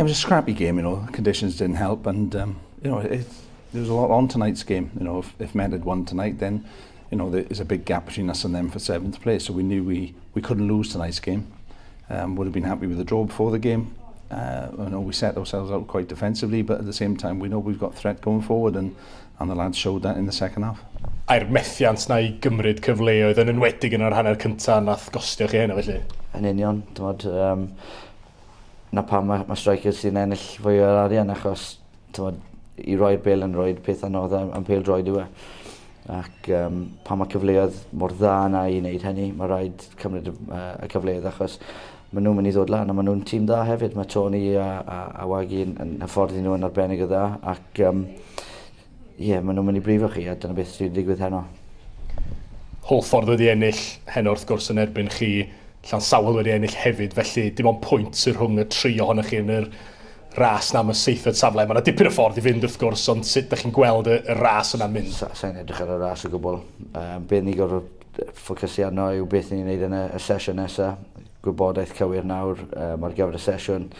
Yeah, it was a scrappy game, you know. Conditions didn't help, and you know, there was a lot on tonight's game. You know, if Met had won tonight, then you know there's a big gap between us and them for seventh place. So we knew we couldn't lose tonight's game. Would have been happy with the draw before the game. I know we set ourselves out quite defensively, but at the same time we know we've got threat going forward, and the lads showed that in the second half. A'r methiant na i gymryd cyfleoedd yn enwedig yn yr hanner cyntaf nath gostio chi heno felly. Yn union, t'mod, na pam mae strikers sy'n ennill fwy o'r arian achos, t'mod, i roi'r bêl yn rhoi peth anodd am pêl droed yw e. Ac pan mae cyfleoedd mor dda yna i wneud hynny, mae rhaid cymryd y cyfleoedd achos maen nhw'n mynd i ddod lan a maen nhw'n tîm dda hefyd. Mae Tony a Wagi yn hyfforddi nhw yn arbennig o dda ac ie, maen nhw'n mynd i brifo chi a dyna beth sy'n digwydd heno. Hwlffordd wedi ennill heno wrth gwrs yn erbyn chi, Llansawel wedi ennill hefyd, felly dim ond pwynt sy'n rhwng y tri ohonych chi yn yr ras na am y seithfed safle. Mae yna dipyn o ffordd i fynd wrth gwrs, ond sut ydych chi'n gweld y ras yna'n mynd? Sa'n edrych ar y ras o gwbl. Be ni gorfod ffocysu arno yw beth ni'n neud yn y sesiwn nesaf. Gwybodaeth cywir nawr ar gyfer y sesiwn.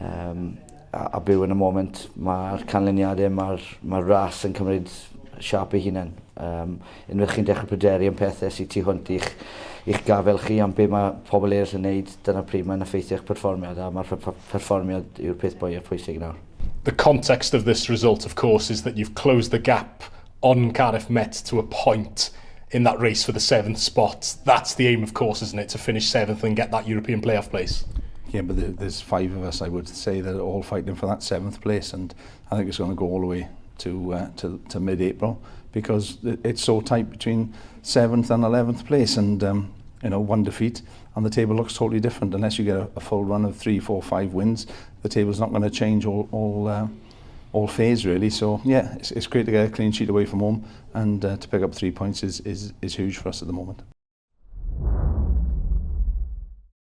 A byw yn y moment. Mae'r canlyniadau, mae ras yn cymryd siâp ei hunain. Unwaith chi'n dechrau pryderu am pethau sydd tu hwnt i'ch gafel chi am be mae pobl eraill yn neud, dyna pryd mae'n effeithio eich perfformiad, a mae'r perfformiad yw'r peth mwyaf pwysig nawr. The context of this result, of course, is that you've closed the gap on Cardiff Met to a point in that race for the seventh spot. That's the aim, of course, isn't it, to finish seventh and get that European playoff place? Yeah, but there's five of us, I would say, that are all fighting for that seventh place, and I think it's going to go all the way to mid-April because it's so tight between 7th and 11th place, and one defeat and the table looks totally different. Unless you get a full run of 3, 4, 5 wins, the table's not going to change all phase really. So yeah, it's great to get a clean sheet away from home, and to pick up 3 points is huge for us at the moment.